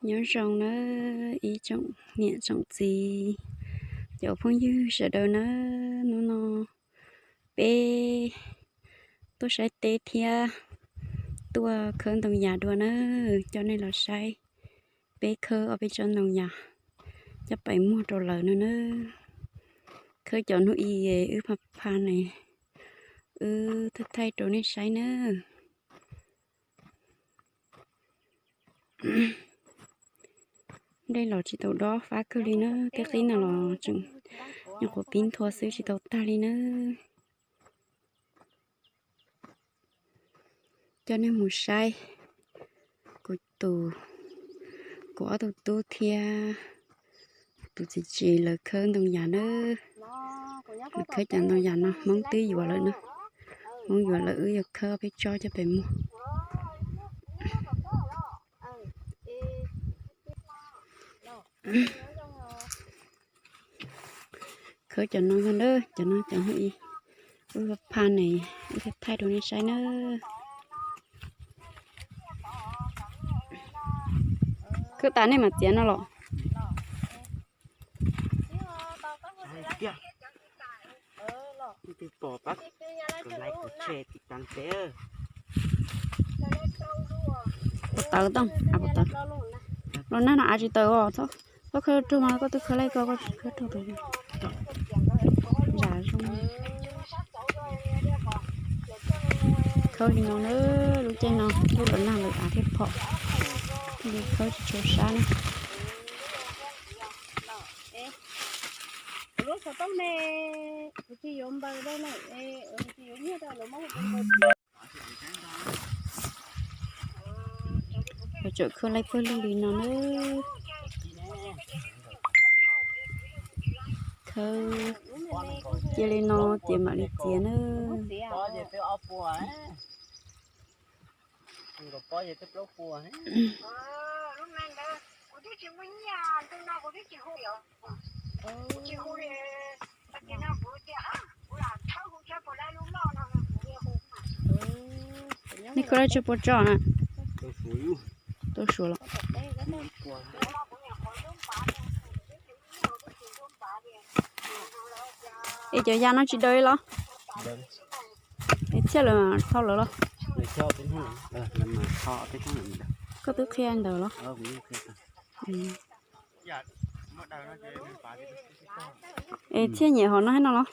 Nyob zoo nawb ib tsoom niam tsoom txiv, cov phooj ywg sawv daws nawb. Hnub no peb tuaj saib teb thiab tuaj khawb ntoo yas dua nawb, coj nej los saib peb khawb ob peb tsob ntoo yas coj pem muag rau lawv no nawb. Khawb cov hnub i wb pha pha ne, wb thaij thaij rau nej saib nawb. Dej los tsis tau dob fab kawg li na, tej qib no los tseem nyuam qhuav pib nthua xwb tsis tau tag li na. Coj nej mus saib kuv tus, kuv ob tug tub thiab tus txiv tsev lawv khawb ntoo yas nawb. Lawv khawb cov ntoo yas no Hmoob twb yuav lawm na, Hmoob yuav lawm wb yuav khawb peb tsob coj pem muag. Khawb cov no yog na, cov no cov hnub i wb pha ne, wb thiaj thaij rau nej saib na. Khawb tas nej mam txiav no los. Puas tawv tooj, puas tawv? Los nag no av tsis tawm os, txhob khawb raug mas koj twb khawb laij koj, koj tsis khawb raug rau. Zam zoo. Khawb li no na, lub caij no lub los nag lawm av thiaj phom, thiaj li khawb tsis tshua sab na. Lub xov tooj ne, kuv tsis yuav npaws rau ne, kuv tsis yuav nyiaj rau lawv muab. Kuv tseem khawb laij pawg lug li no na. Khawb cia li no ces mam li txiav na. Nej khawb laij tsawg puas tso na? Tau suav los? Es cov yas no tsis daws li los? Es txhiaj lawm tho lawm los? Koj twb qhia ntawd los? Es txhiaj nyem hom no thiab no los?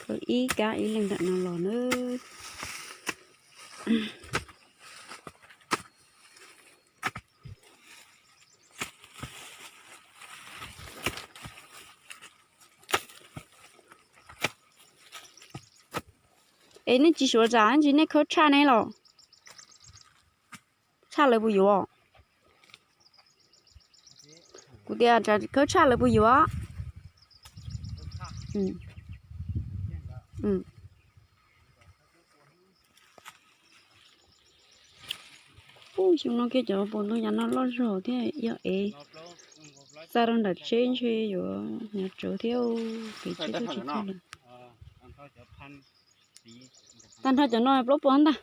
Khawb ib kab ib leeg ntawm no los na. Es nej tsis suav zam ntsis nej khawb tshaj ne los? Tshaj lawv puas yuav? Kuv tias khawb tshaj lawv puas yuav? Ub, xyoo no kiag cov puas ntoo yas no loj zog thiab yog ev xa rau nram tsheb ntshe yuav hnyav tsawv thiab, kev tsheb tuaj tsis tag lawm. Tag nrho cov no plaub puas ntag.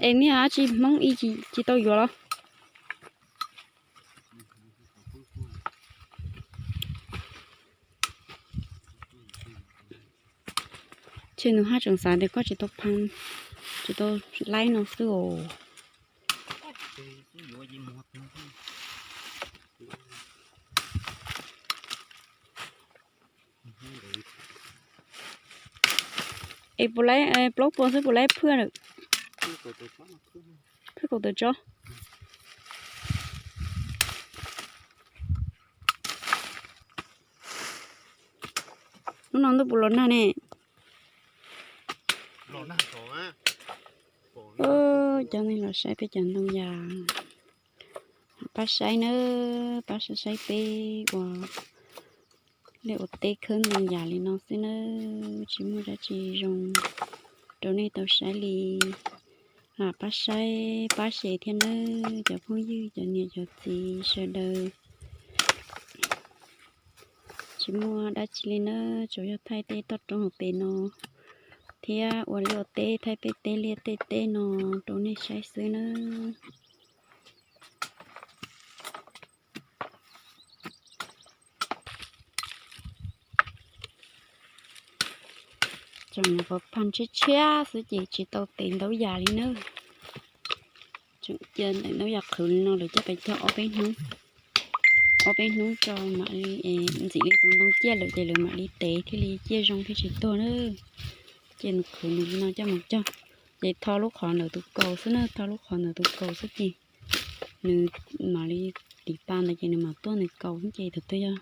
Es niag dab tsi Hmoob ib tsis tau yuav los? Tshe nws haj tseem xav tias koj tsis tau pha, tsis tau laib no xwb os. Es puas laib, plaub puas xwb puas laib phwj lawm? Phwj kaum tawm tsob. Hnub no ntuj puas los nag ne? Cov neeg los saib peb cov ntoo yas, pab saib nawb, pab saib saib peb ua liaj ua teb khawb ntoo yas li no xwb nawb, tsis muaj dab tsi zoo rau nej tau saib li. Lam pab saib pab xyuas thiab nawb cov phooj ywg, cov niam cov txiv sawv daws. Tsis muaj dab tsi li nawb, tsuas yog thaij tej toj roob hauv pes no thiab ua liaj ua teb, thaij peb tej liaj tej teb no rau nej saib xwb nawb. Tseem pov phaj tshiab tshiab xwb ces tsis tau tev ntau yam li nawb. Tseem cia ntawm ntau yam qhwv li no lawv coj pes cog ob peb hnub, ob peb hnub tso mam li, ntxim li tus ntoo ciaj lawm ces lawv mam li tev thiaj li ciaj zoo thiaj tsis tuag nawb. Ces nws qhwv nws li no coj mus cog, ces tho lub qhov ntawm tus kaus xwb na, tho lub qhov ntawm tus kaus xwb ces nws mam li, tiv pa ntawd ces nws mam tuaj nws kaus ces thaum twg yog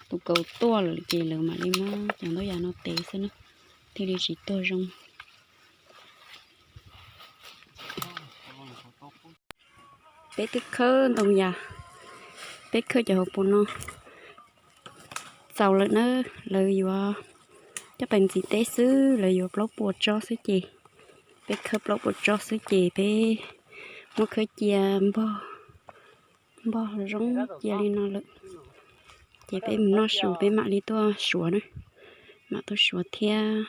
tus kaus tuaj lawm ces lawv mam li muab cov ntau yam no tev xwb na, thiaj li tsis tuag zoo. Peb twb khawb ntoo yas, peb khawb cov hauv paus no txaus lawm nawb. Lawv yuav coj pes ntxiv teb xwb, lawv yuav plaub puas tsob xwb ces peb khawb plaub puas tsob xwb ces peb muab khawb cia npog, npog zoo cia li no lawm ces peb mus noj su peb mam li tuaj suav na, mam tuaj suav thiab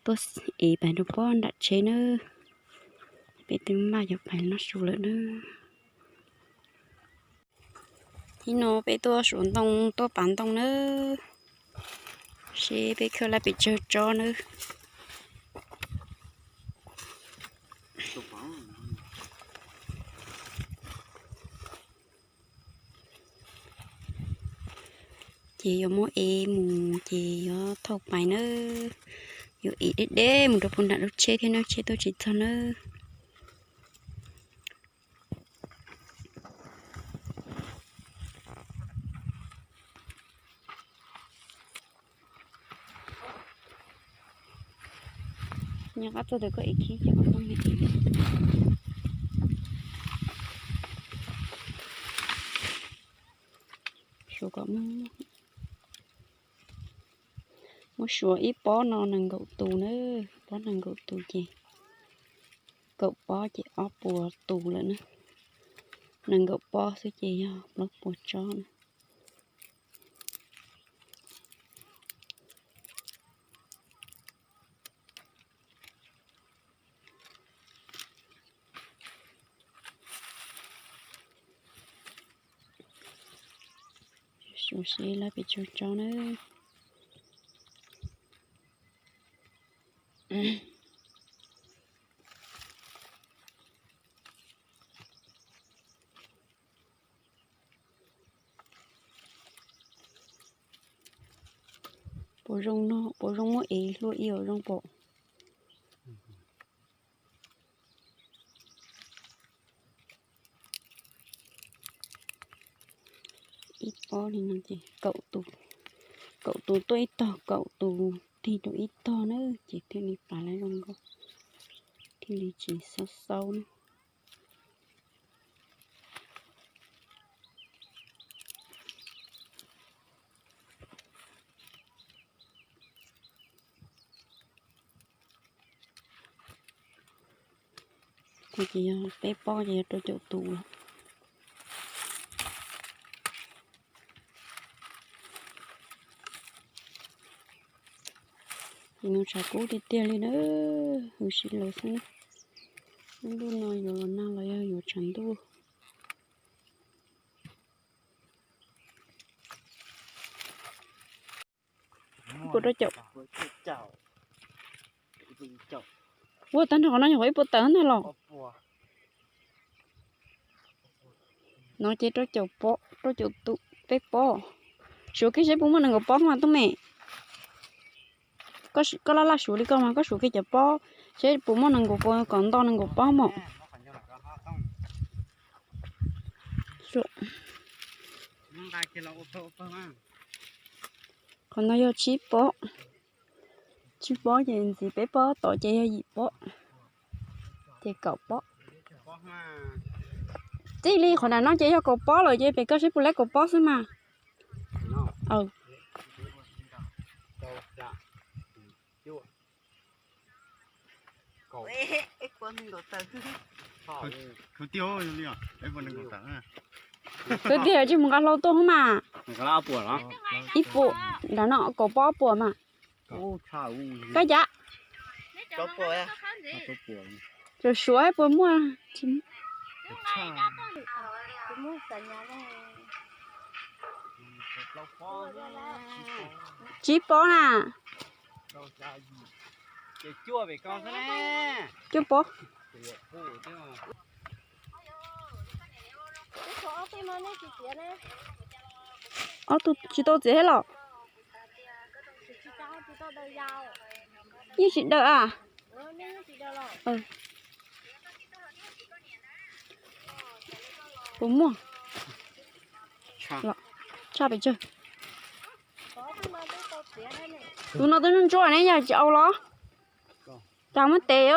tuaj ev pais rau pob nram tsheb nawb. Peb twb npaj yuav pais noj su lawm nawb. Hnub no peb tuaj suav ntoo tuaj pav ntoo nawb, seb peb khawb laj pes tsawg tsob nawb. Ces yuav muab ev mus ces yuav thauj pais nawb, yuav ev deb deb mus rau puag nram lub tsheb thiab nawb, tsheb tuaj tsis txog nawb. Nyob qab txog tus koj ev khib ces ua tau me. Suav kom muaj, muab suav ib pob no nees nkaum tus na, pob nees nkaum tus ces kaum pob ces ob puas tus lawm na, nees nkaum pob xwb ces yog plaub puas tsob na. Suav seb laj pes tsawg tsob nawb. Puas zoo no, puas zoo muab ev hlua ib os zoo pom. Ib pob li no ces kaum tus, kaum tus tuaj ib tog, kaum tus tig rau ib tog na ces thiaj li pav lab zoo nkauj, thiaj li tsis xaub xaub na. Ces yog peb pob ces yog rau caum tus lawm. Ces no tshav kub tiag tiag li na, huv si lawm xwb na. Lub ntuj no yuav los nag los yog yuav tshav ntuj. Ua tag nrho qhov no nyuam qhuav ib puas tawm ntag los. No ces rau caum pob, rau caum tus peb pob. Suav kiag seb puas muaj nees nkaum pob mas tub me. Koj laj laj suav li koj mas koj suav kiag cov pob seb puas muaj nees nkaum, puas kom nto nees nkaum pob mom. Qhov no yog tsib pob, tsib pob ces ntxiv peb pob tod ces yog yim pob, ces kaum pob. Txij li qhov nram no ces yog kaum pob lawm ces pem koj seb puas lab kaum pob xwb mas. Kwv tij, tsis mus nqa hlau tuaj hov mas. Ib puas, nram no kaum peb puas mas. Kab cav. Suav suav puas muaj. Tsib pob na. Cuaj pob. Ob tug tsis tau txiav thiab los? Yeej tsis daws a. Puas muaj? Tshaj pes tsawg. Tus no twb ntsuab ntsuab ne, yog tsis au los? Cas muab tes.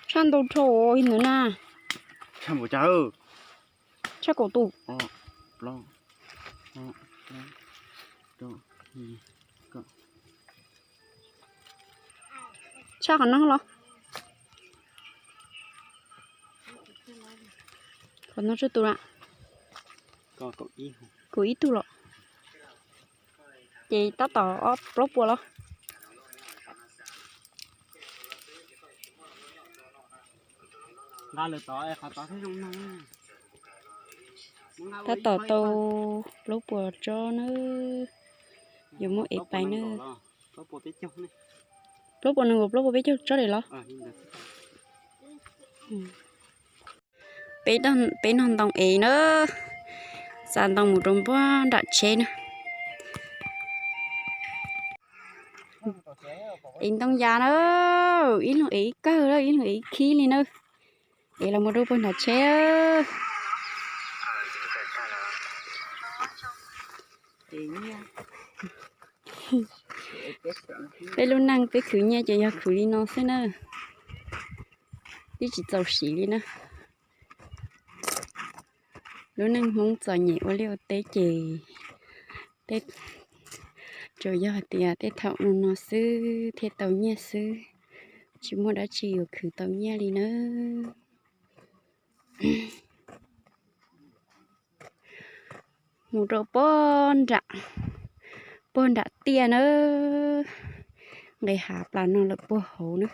Tshaj ntau dhau ntawd na. Tshaj kaum tus. Tshaj qhov no los? Qhov no tsawg tus na? Kaum ib tug los? Ces tab tom ob plaub puas los? Tab tom tau plaub puas tsob na. Yuav muab ev pais na. Plaub puas nees nkaum, plaub puas peb caug tsob li los? Peb noj ntoo ev na. Xa ntoo mus rau npuag nram tsheb na. Ev ntoo yas na. Ib leeg ev ib kawm, ib leeg ev ib khib li na. Ev los mus rau puag nram tsheb. Peb lub neej peb khwv nyiaj ces yog khwv li no xwb na. Twb tsis txaus siv li na. Lub neej Hmoob txom nyem ua liaj ua teb ces tej, tsuas yog hais tias tej thaum no no xwb thiaj tau nyiaj xwb, tsis muaj dab tsi yuav khwv tau nyiaj li nawb. Mus rau puag nram, puag nram tiaj nawb, nqis hav plas no lawm puag hauv na.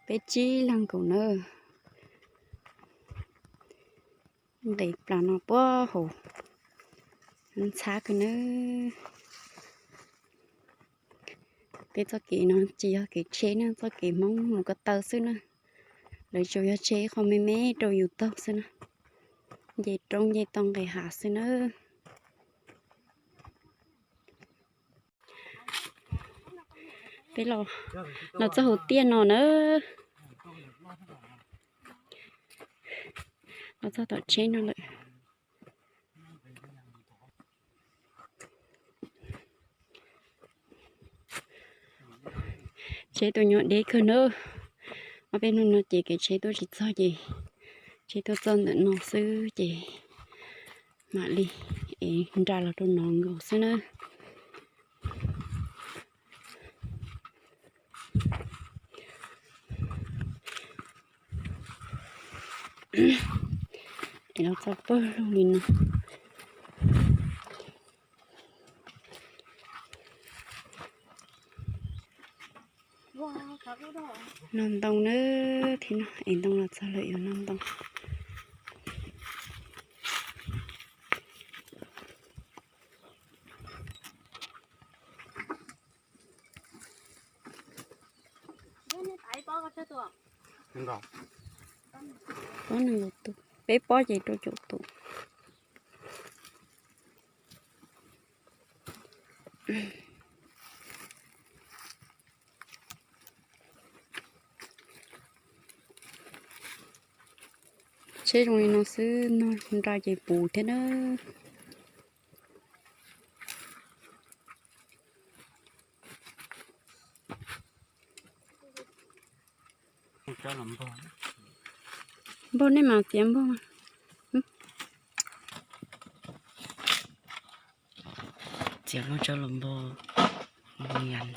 Peb tsib leeg nkaus nawb, nqis plas no puag hauv, ntxhab kawg nawb. Peb txoj kev no tsis yog kev tsheb na, txoj kev Hmoob mus ko taw xwb na. Lawv tsuas yog tseg ib qho me me rau yus taug xwb na, nce roob nce toj nqis hav xwb na. Peb los txog hauv tiaj no na, los txog tom tsheb no lawm. Tsheb tuaj nyob deb kawg na. Ob peb hnub no ces kev tsheb tuaj tsis txog ces tsheb tuaj txog ntawm no xwb ces mam li es nra los rau no nkaus xwb na. Es los txog pawg lug li no. Noj ntoo na, thiab no es ntoo los txog lawm yuav noj ntoo. Pob nees nkaum tus, peb pob ces rau caum tus. Tsheb zoo li no xwb, noj nra ces puv thiab na. Npog, nej mas txiav npog mas. Tias muab tsawb los npog, npog yas.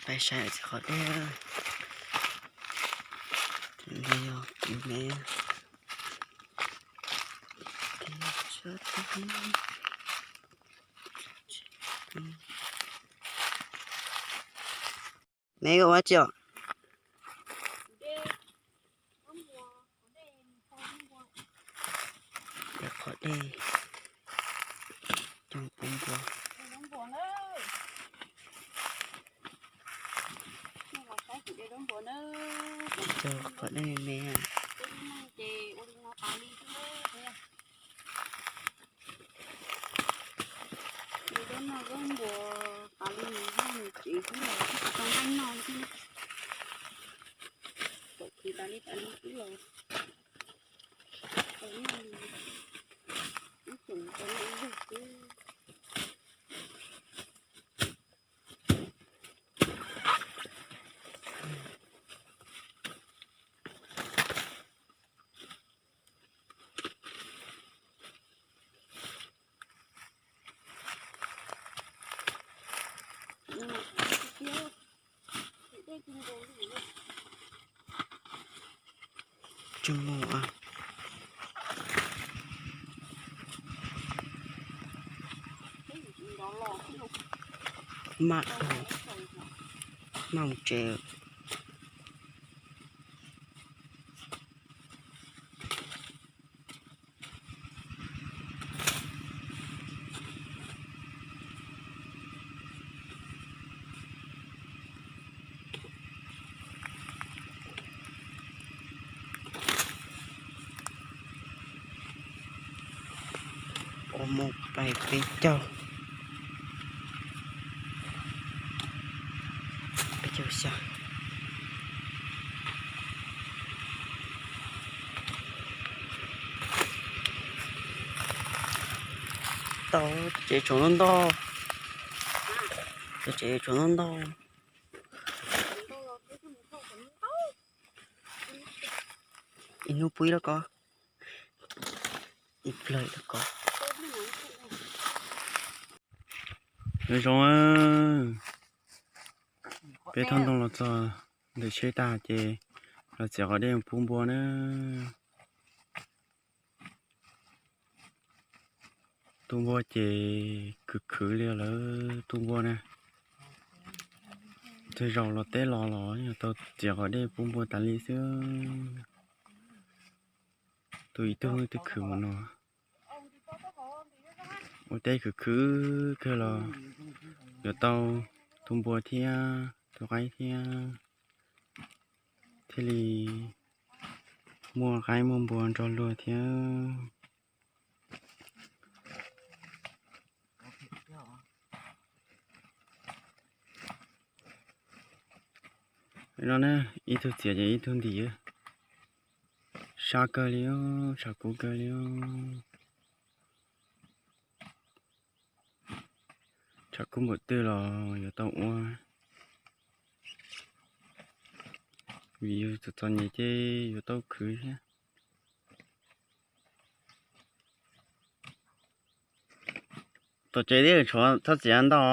Peb saib txiv qhov dej, no yog kuv me. Me ua tsi os? Qhov dej coj pub npua. Qhov dej me. Tsis mus, maj, maj mus tsev. Ua mus pais peb caug, peb caug xya. Tau tsev tshuav ntau ntau, tsev tshuav ntau ntau. Ib hnub pub ib lub kos, ib plawg ib lub kos. Zoo zoo, peb thauj ntoo los txog ntawm tsheb tag ces los txiav qos dej pub npua na. Tus npua ces khwv khwv li lawv tus npua na. Txog zaus los teb los los yog tau txiav qos dej pub npua tas li xwb. Tus ib tug twb khwv mus no. Ua teb khwv khwv kawg los yuav tau tus npua thiab tus qaib thiab, thiaj li muaj qaib muaj npua nrog luag thiab. No ne, ib tug txiav ces ib tug ntim. Sab kawg li, tshav kub kawg li. Tshav kub npaum twg los yuav tau ua, vim yus txom txom nyem ces yuav tau khwv thiab. Tom tsev twb tshuav txhob txiav ntau.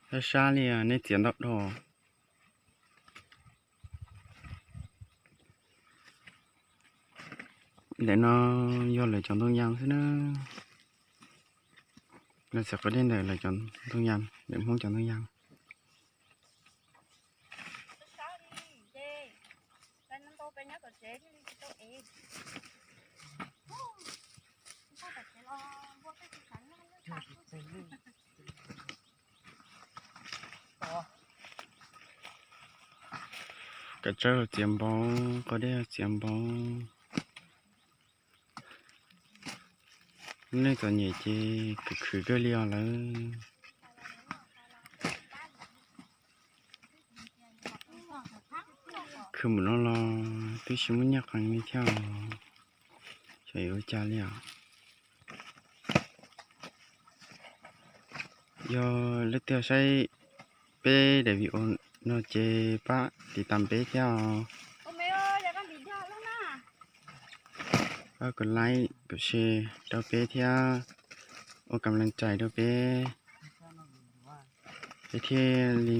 Sab sab li nej txiav ntau dhau. Ntawm no yog lawv cov ntoo yas xwb na. Lawv txiav qos dej ntawm lawv cov ntoo yas, lawv Hmoob cov ntoo yas. Kav tsawb txiav npaum, qos dej txiav npaum. Nej txom nyem ces khwv khwv kawg li os lawm. Khwv mus no los twb tsis muaj nyiaj qees li thiab os. Xyov yuav ua cas li os. Yog leej twg saib peb daim video no ces pab tiv tas peb thiab os. Pab kom like kom share rau peb thiab, ua kam leej cai rau peb, peb thiaj li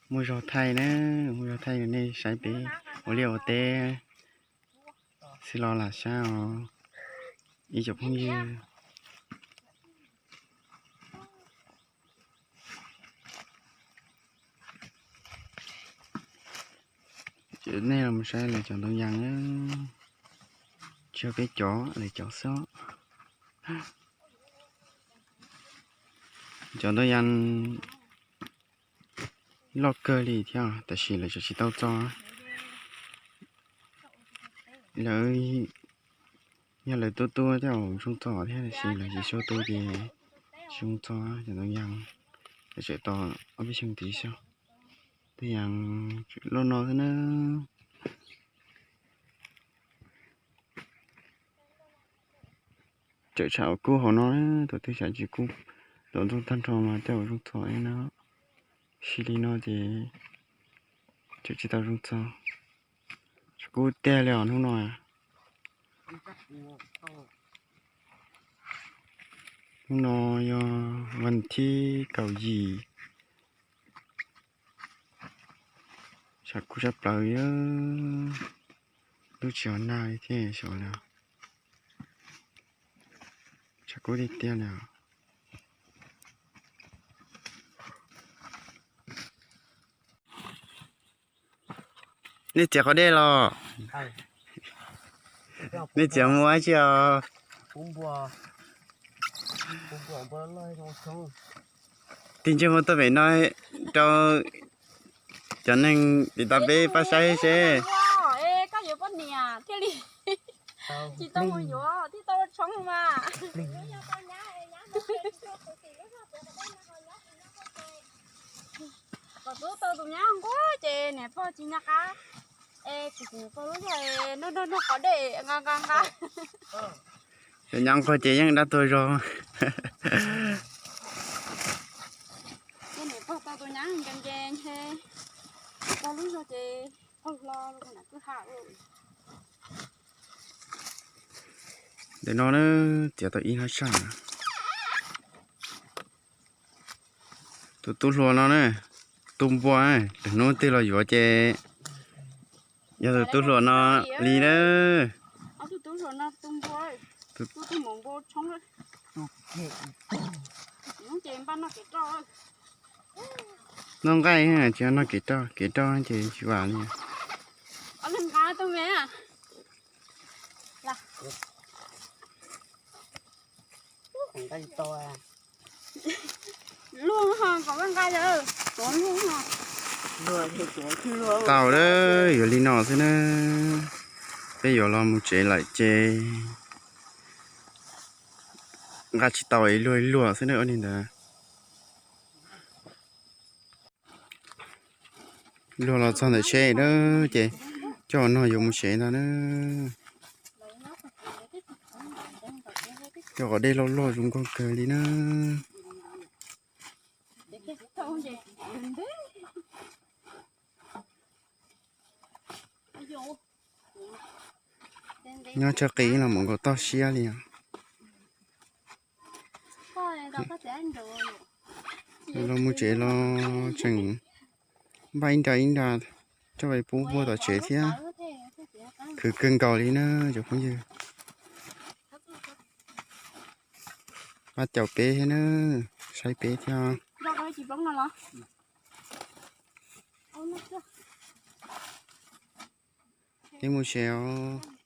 muaj zog thaij na, muaj zog thaij nej saib peb ua liaj ua teb xwb los lam saib os ib tsoom phooj ywg. Nej los saib lawv cov ntoo yas, tsis yog peb cov, lawv cov xwb. Cov ntoo yas loj kawg li thiab tab sis lawv tseem tsis tau txo. Lawv, yog lawv tuaj tuaj coj ua zoo txo thiab tab sis lawv tsis tshua tuaj ces tsis zoo txo. Cov ntoo yas lawv tseem tos ob peb xyoo tid xwb. Ntoo yas loj no xwb na. Tseem tshav uas kub hauv no, thaum twg tshav tsis kub, tau ntxoov tag nrho mas coj ua zoo txo no. Sis li no ces tseem tsis tau zoo txo. Tshav kub tiag li os hnub no. Hnub no yog vas thib kaum yim. Tshav kub sab plaws, lub tsis hov nag li thiab xyov li. Tshav kub tiag tiag li os. Nej txiav qhov dej los? Nej txiav mus ua dab tsi os? Tig ntsej muag tuaj pem no rau cov neeg tiv tas peb pab saib seb. Koj yuav poj niam thiaj li tsis tau mus yuav thiaj tau ua tshoob mas. Kom tub tau tus nyab nquag ces niam pog tsis nco qab es kuv kuv pog lub zog noj noj noj qhov dej nqa nqa nqa. Cov nyab nquag ces yeej dab tuag zog. Ces niam pog tau tus nyab nce nce nce, pog lub zog ces pog hlo rau tus nam kwj ha. Ntawm no na, txiav tau ib hnab tsaj. Tus tub hluas no na, tu npua, lwm hnub twg los yuav ces yog tus tub hluas no li na. Noj nqaij tsis noj kev roj, kev roj ces tsis vam li. Tau lawm, yuav li no xwb na. Peb yuav los mus tsev lawm ces nqa tsis tau ib luag ib luag xwb na ua li ntawd. Luag los txog ntawm tsheb na, ces coj no yuav mus tsev ntag na. Cov qos dej loj loj zoo nkauj kawg li na. Nyob tsawg qis los mus nkaus toj siab li os. Los mus tsev los tseem npaj ib nra ib nra coj pub puag tom tsev thiab. Khwv kawg nkaus li na cov phooj ywg. Pab caum peb thiab na, saib peb thiab. Peb mus tsev os.